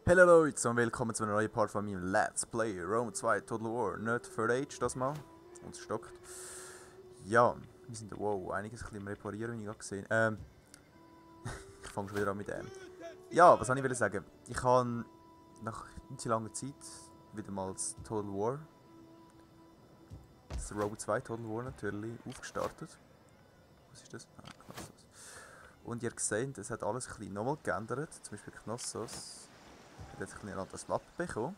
Hallo Leute und willkommen zu einer neuen Part von meinem Let's Play Rome 2 Total War. Nicht Third Age das mal. Uns stockt. Ja, wir sind wow, einiges ein bisschen reparieren, wie ich gerade gesehen. Ich fange schon wieder an mit dem. Ja, was wollte ich sagen? Ich habe nach nicht so langer Zeit wieder mal das Total War, das Rome 2 Total War natürlich, aufgestartet. Was ist das? Ah, Knossos. Und ihr seht, es hat alles ein bisschen nochmal geändert. Zum Beispiel Knossos hat jetzt ein anderes Wappen bekommen.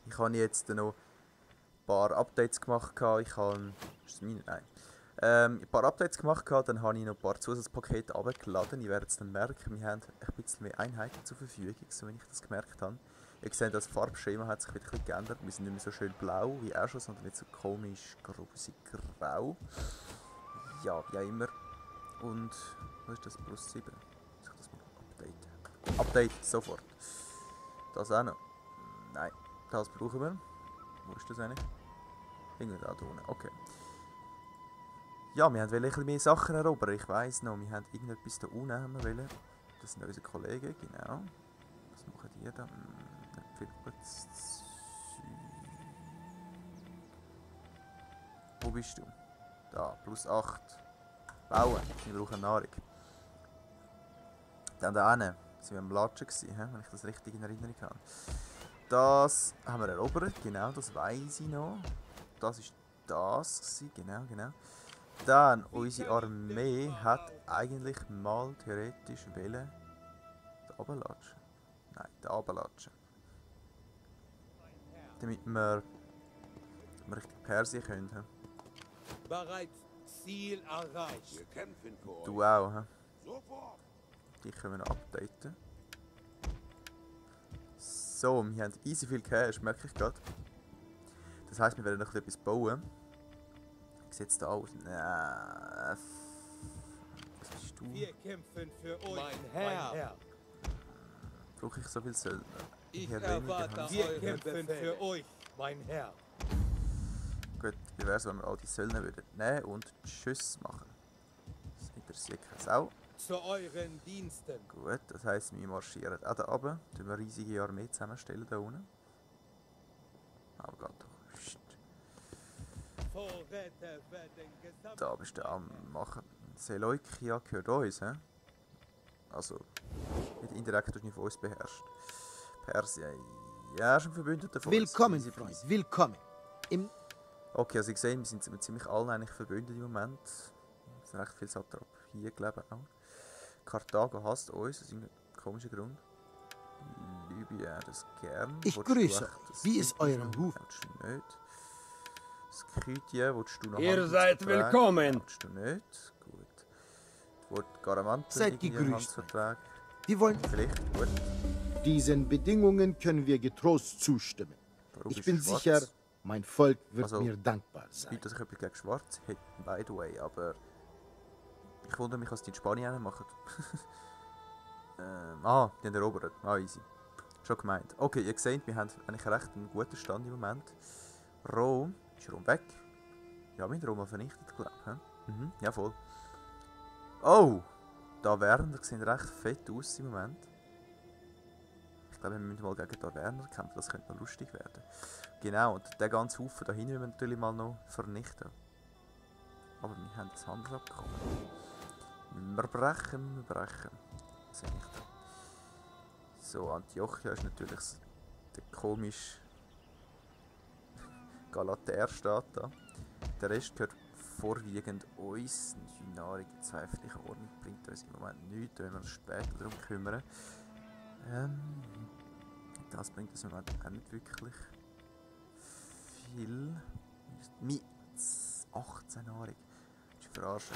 Ich habe jetzt noch ein paar Updates gemacht. Ich habe. Ist das meine? Nein. Ein paar Updates gemacht, dann habe ich noch ein paar Zusatzpakete abgeladen. Ihr werdet es dann merken, wir haben ein bisschen mehr Einheiten zur Verfügung, so wie ich das gemerkt habe. Ihr seht, das Farbschema hat sich wieder ein bisschen geändert. Wir sind nicht mehr so schön blau wie auch schon, sondern jetzt so komisch grusig grau. Ja, wie auch immer. Und was ist das? Plus 7. Muss ich das mal updaten? Update, sofort. Das auch noch. Nein, das brauchen wir. Wo ist das eigentlich? Irgendwo da unten. Okay. Ja, wir wollten ein bisschen mehr Sachen erobern. Ich weiss noch, wir haben irgendetwas da unten haben wir wollen. Das sind unsere Kollegen, genau. Was machen die da? Nicht viel Gutes. Wo bist du? Da, plus 8. Bauen, wir brauchen Nahrung. Dann da hinten sind wir am Latschen gewesen, wenn ich das richtig in Erinnerung habe. Das haben wir erobert, genau, das weiss ich noch. Das war das gewesen, genau. Dann, unsere Armee hat eigentlich mal theoretisch wollen da runterlatschen. Nein, da runterlatschen. Damit wir richtig Persien können. Bereits Ziel erreicht. Wir kämpfen vor Du auch, hä? Sofort. Die können wir noch updaten. So, wir haben easy viel Cash, merke ich gerade. Das heisst, wir werden noch etwas bauen. Wie sieht es da aus? Was bist du? Wir kämpfen für euch, mein Herr. Brauche ich so viel Söldner? Ich Hier erwarte weniger. Wir kämpfen für euch, mein Herr. Gut, wie wäre es, wenn wir all die Söldner würden nehmen und Tschüss machen? Das interessiert keine Sau. Zu euren Diensten. Gut, das heisst, wir marschieren auch da runter. Tun wir eine riesige Armee zusammenstellen da unten. Aber geht doch. Psst. Vorräte werden gesammelt. Da bist du am machen. Seleukia gehört uns, hä? Also, mit indirekt durch nicht von uns beherrscht. Persien, ja, ist ein Verbündeter von uns. Willkommen, Easy Freund, peasy. willkommen. Okay, also ich sehe, wir sind mit ziemlich allen eigentlich verbündet im Moment. Es sind recht viele Satrapien, glaube ich auch. Karthago hasst uns, aus irgendeinem komischen Grund. Libyen, das gern. Ich Willst du grüße echt euch. das Wie ist Skythien? euer Ruf? Willst du nicht. Skythien, willst du noch Ihr seid Handelsverträge? willkommen. Willst du nicht. Gut. Du willst Garamanten, Seid irgendwie gegrüßt. Handelsvertrag. Wir wollen Vielleicht, gut. diesen Bedingungen können wir getrost zustimmen. Warum Ich bist bin du schwarz? sicher, mein Volk wird Also, mir dankbar sein. Nicht, dass ich etwas gegen Schwarz hätte, by the way, aber ich wundere mich, was die in Spanien machen. Die haben erobert. Easy. Schon gemeint. Okay, ihr seht, wir haben eigentlich recht einen guten Stand im Moment. Rom, ist Rom weg? Ja, wir haben Rom mal vernichtet, glaube ich. Ja, voll. Oh! Da Werner sehen recht fett aus im Moment. Ich glaube, wir müssen mal gegen da Werner kämpfen, das könnte noch lustig werden. Genau, und den ganzen Haufen da hinten müssen wir natürlich mal noch vernichten. Aber wir haben das Handelsabkommen. Wir brechen. Sehe ich da. So, Antiochia ist natürlich der komische Galater-Staat da. Der Rest gehört vorwiegend uns. Die Nahrung in zweiflicher Ordnung bringt uns im Moment nichts, wenn wir uns später darum kümmern. Das bringt uns im Moment auch nicht wirklich viel. 18 Nahrung. Das ist verarschen.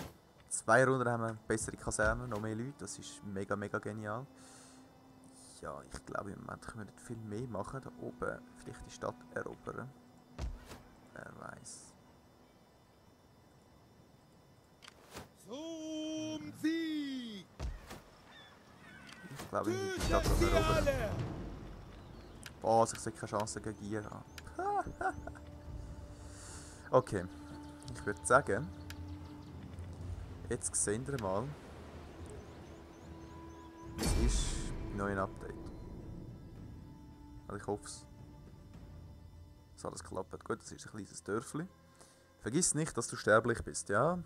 2 Runden haben wir bessere Kasernen, noch mehr Leute. Das ist mega genial. Ja, ich glaube im Moment können wir nicht viel mehr machen. Da oben vielleicht die Stadt erobern. Wer weiß. Zum Sieg. Ich glaube, die Stadt Tötet sie erobern. alle. Boah, ich sehe keine Chance gegen ihr an. Okay, ich würde sagen, jetzt sehen wir mal, was ist im neuen Update. Also ich hoffe es. Dass alles klappt. Gut, das ist ein kleines Dörfli. Vergiss nicht, dass du sterblich bist, ja?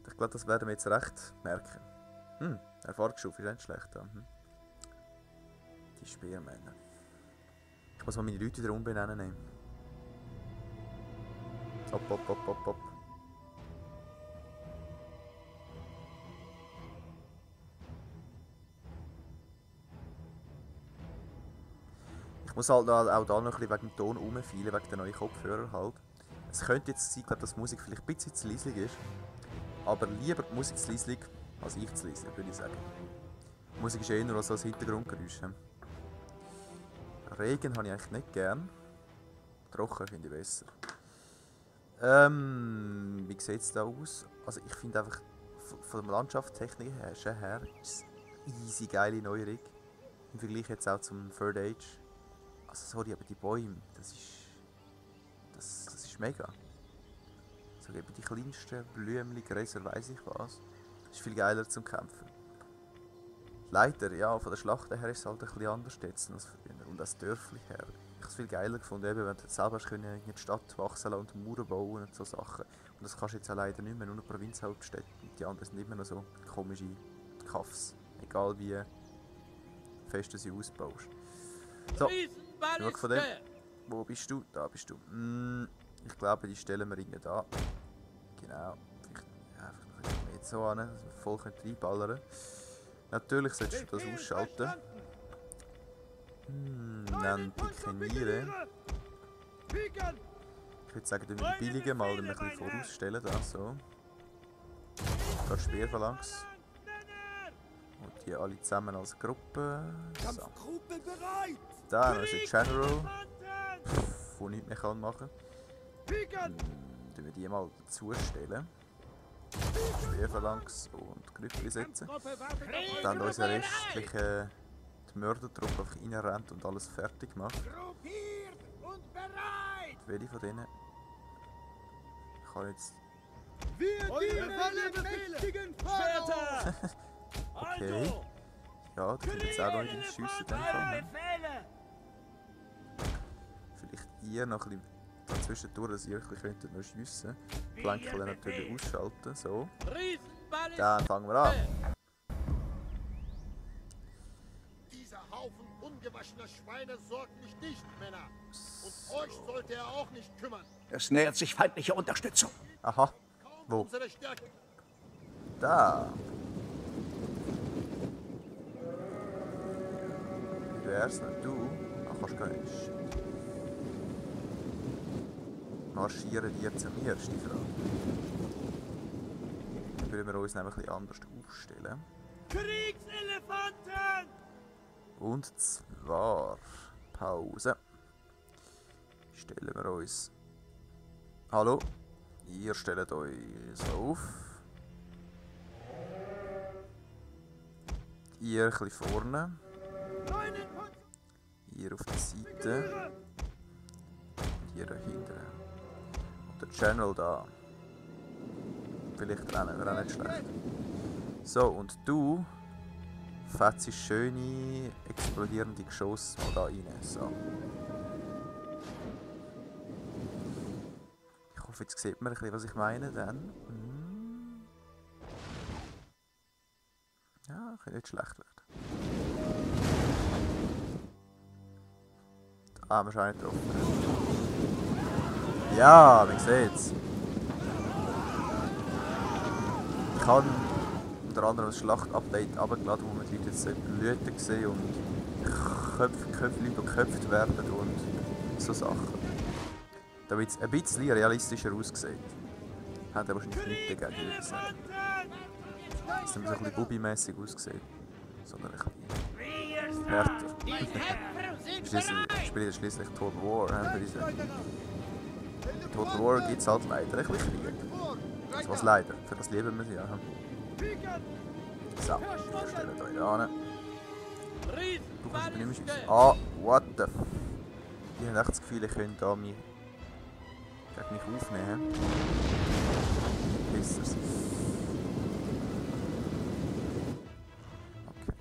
Ich glaube, das werden wir jetzt recht merken. Erfahrungsstufe ist nicht schlecht. Ja. Die Speermänner. Ich muss mal meine Leute wieder umbenennen. Hopp, hopp, hopp, hopp, hopp. Ich muss halt auch da noch ein bisschen wegen dem Ton rumfeilen, wegen der neuen Kopfhörer halt. Es könnte jetzt sein, dass die Musik vielleicht ein bisschen zu leislich ist. Aber lieber die Musik zu leislich, als ich zu leislich, würde ich sagen. Die Musik ist eher nur so als Hintergrundgeräusch. Regen habe ich eigentlich nicht gern. Trocken finde ich besser. Wie sieht es da aus? Also ich finde einfach, von der Landschaftstechnik her ist es easy geile Neuerung. Im Vergleich jetzt auch zum Third Age. Also sorry, aber die Bäume, das ist mega. So eben die kleinsten Blümchen, Gräser, weiss ich was. Das ist viel geiler zum Kämpfen. Leider, ja, von der Schlacht her ist es halt ein bisschen anders jetzt als früher. Und das Dörfli her. Ich habe es viel geiler gefunden, eben, wenn du selber in die Stadt wachsen lassen und Mauern bauen und so Sachen. Und das kannst du jetzt auch leider nicht mehr, nur noch Provinzhauptstädte. Und die anderen sind immer noch so komische Kaffs. Egal wie fest du sie ausbaust. So, genug von dem. Wo bist du? Da bist du. Ich glaube, die stellen wir irgendwie da. Genau. Vielleicht jetzt so an, dass wir voll reinballern können. Natürlich solltest du das ausschalten. Dann pikenieren. Ich würde sagen, wir die billigen mal ein bisschen vorausstellen. Da, so. Da Speerphalanx. Und die alle zusammen als Gruppe. So. Da ist ein General, der nichts mehr machen kann. Dann wir die mal dazu stellen. Speerphalanx und Knüppel setzen. Und dann unser restliche Mördertruppe einfach reinrennt und alles fertig macht. Welche von denen kann jetzt. Okay. Ja, da können jetzt auch noch in Schüsse dann. Vielleicht ihr noch ein bisschen dazwischen durch, dass ihr könntet noch schiessen. Flanken natürlich ausschalten. So. Dann fangen wir an. Dieser Haufen ungewaschener Schweine sorgt mich nicht, Männer. Und euch sollte er auch nicht kümmern. Es nähert sich feindliche Unterstützung. Aha. Wo? Unsere Stärke. Da. Wie wär's denn du? Ach, kannst gar nicht. Shit. Marschieren die zu mir, ist die Frage. Dann würden wir uns nämlich ein bisschen anders aufstellen. Kriegselefanten! Und zwar Pause. Stellen wir uns. Hallo? Ihr stellt euch auf. Ihr ein bisschen vorne. Ihr auf der Seite. Und ihr da hinten. Und der General da. Vielleicht rennen wir auch nicht schlecht. So, und du fetzt schöne explodierende Geschosse mal da rein. So. Ich hoffe, jetzt sieht man ein bisschen, was ich meine dann. Ja, kann nicht schlecht werden. Da haben wir schon einen getroffen. Ja, man sieht's. Ich habe unter anderem ein Schlacht-Update runtergeladen, wo man die Leute jetzt blüten sehen und Leute geköpft werden und so Sachen. Damit es ein bisschen realistischer aussieht. Hat er wahrscheinlich nichts dagegen, würde ich sagen. Dass es nicht so ein bisschen Bubi-mässig aussieht, sondern ein bisschen härter. Ich spiele schliesslich Total War, würde ich sagen. In Total War gibt es halt leider ein bisschen Krieg. Also was leider, für das lieben wir sie ja. So, wir stellen euch an. Du kannst aber nicht mehr schiessen. Ah, what the f... Ich habe echt das Gefühl, ich könnte da mich gegen mich aufnehmen. Ist es. Okay.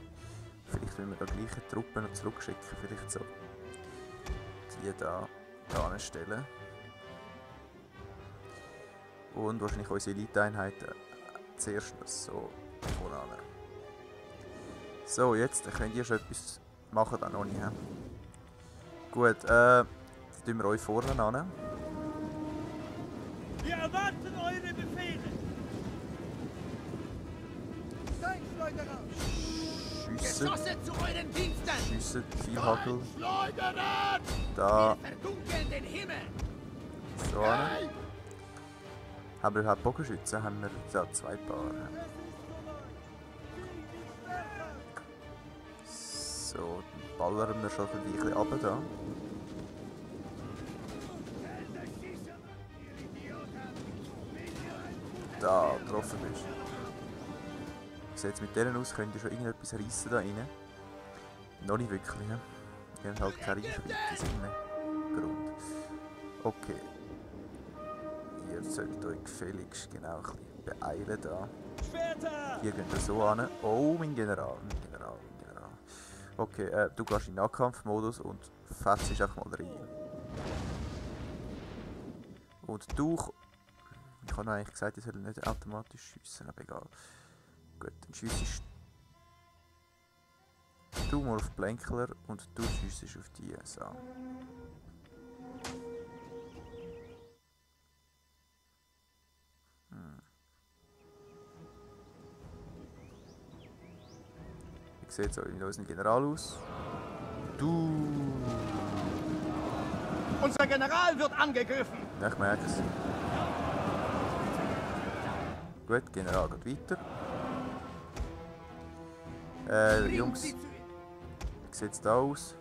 Vielleicht müssen wir da gleiche Truppen noch zurückschicken, vielleicht so. die da anstellen. Und wahrscheinlich unsere Elite-Einheiten zuerst so voran. So, jetzt könnt ihr schon etwas machen, dann noch nicht. He? Gut, dann tun wir euch vorne an. Wir erwarten eure Befehle. Steinschleuderer! Schiessen. Geschosse zu euren Diensten! Schiessen, Viehhagel. Schleudern! Da, Verdunkeln den Himmel! so an. Haben wir überhaupt Bogenschützen? Haben wir da 2 Paar. So, dann ballern wir schon ein bisschen runter da. Da, getroffen bist. Wie sieht es mit denen aus? Könnt ihr schon irgendetwas reissen da rein? Noch nicht wirklich. He? Die haben halt keine Reichweite in diesem Grund. Okay. Ihr solltet euch gefälligst genau ein bisschen beeilen da. Schwerter! Hier geht ihr so an. Oh, mein General, mein General, mein General. Okay, du gehst in den Nahkampfmodus und fetzt einfach mal rein. Und du... Ich habe noch eigentlich gesagt, ich soll nicht automatisch schiessen, aber egal. Gut, dann schiessest du mal auf Blänkler und du schiessest auf die. So. Wie sieht es mit unserem General aus? Du! Unser General wird angegriffen! Ja, ich merke es. Gut, General geht weiter. Jungs, wie sieht es da aus?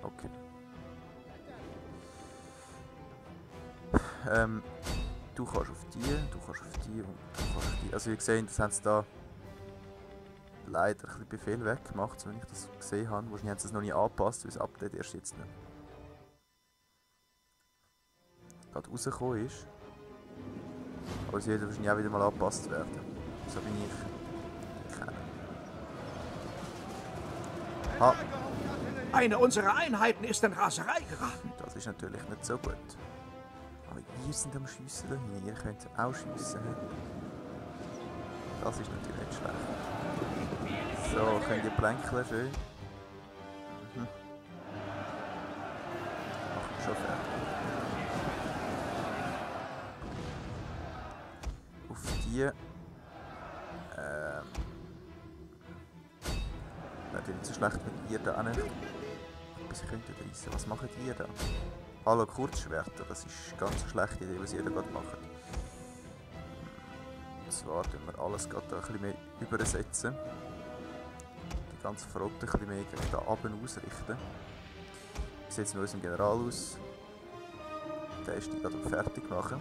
Okay. Du kannst auf die, du kannst auf die und du kannst auf die. Also, ihr seht, das haben sie da leider ein bisschen Befehl weggemacht, so wenn ich das gesehen habe. Wahrscheinlich haben sie es noch nicht angepasst, weil das Update erst jetzt nicht gerade rausgekommen ist. Aber sie wird wahrscheinlich auch wieder mal angepasst werden. So bin ich kenne. Ha, Eine unserer Einheiten ist in Raserei geraten. das ist natürlich nicht so gut. Aber ihr seid am Schiessen da hinten, ihr könnt auch schiessen. Das ist natürlich nicht schlecht. So, könnt ihr blänkeln, schön. Machen wir schon fertig. Auf die. Wäre nicht so schlecht, wenn ihr da etwas könntet reissen. Was macht ihr da? Hallo Kurzschwerter, das ist eine ganz schlechte Idee, was ihr da gerade macht. Und zwar tun wir alles gerade ein bisschen mehr übersetzen. Die ganze Flotte ein bisschen mehr gegen da oben ausrichten. Wie sieht es mit unserem General aus? Der ist die gerade am fertig machen.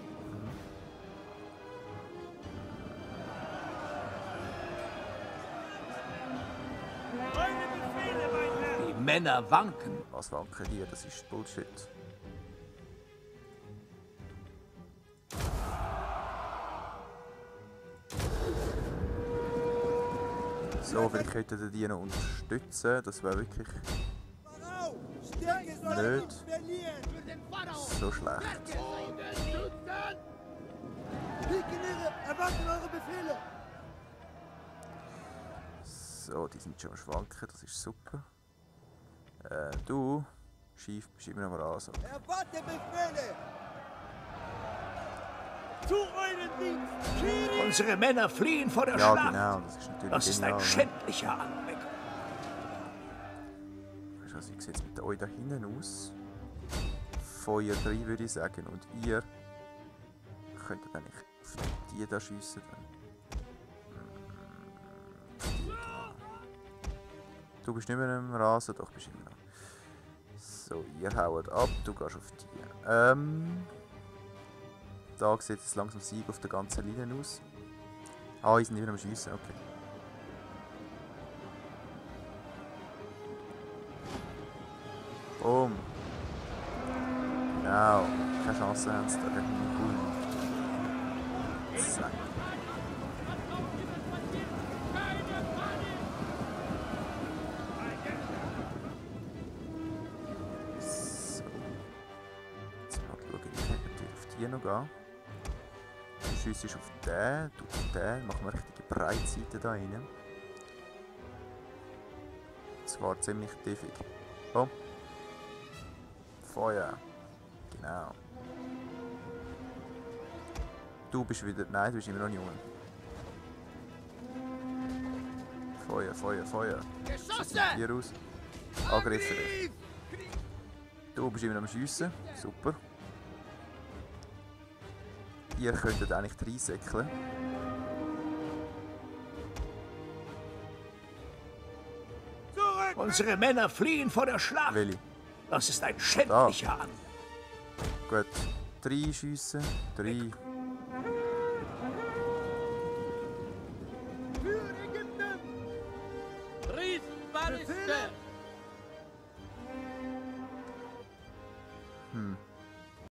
Die Männer wanken. Was wanken hier? Das ist Bullshit. So, vielleicht könntet ihr die noch unterstützen. Das wäre wirklich nicht so schlecht. Erwarten eure Befehle! So, die sind schon am Schwanken, das ist super. Du, Schief, bist immer noch mal an. So. Erwarte Befehle! Zu euren Dienst! Unsere Männer fliehen vor der Ja, Schlacht. genau, das ist natürlich Das ist genial. ein schändlicher Anblick. Weißt du was, wie sieht es mit euch da hinten aus? Feuer 3 würde ich sagen. Und ihr könntet eigentlich auf die da schiessen. Du bist nicht mehr im Rasen, doch bist immer noch. So, ihr haut ab, du gehst auf die. Da sieht es langsam Sieg auf der ganzen Linie aus. Ah, die sind nicht mehr am Schiessen, okay. Boom. Genau, keine Chance haben sie da gegen den Kuhn. Zack. hier noch gehen. Du schiessest auf den, du auf den. Machen wir richtige Breitseite da rein. Und zwar ziemlich tiefig. Komm. Feuer. Genau. Du bist wieder... Nein, du bist immer noch jung. Feuer, Feuer, Feuer. Geschossen! Hier raus. Angriff dich. Du bist immer am Schiessen. Super. Ihr könntet eigentlich reinsäckeln. Zurück! Unsere Männer fliehen vor der Schlacht. Welche? Das ist ein schändlicher An. Gut. 3 schiessen. 3. Für Ägypten! Riesenballiste! Hm.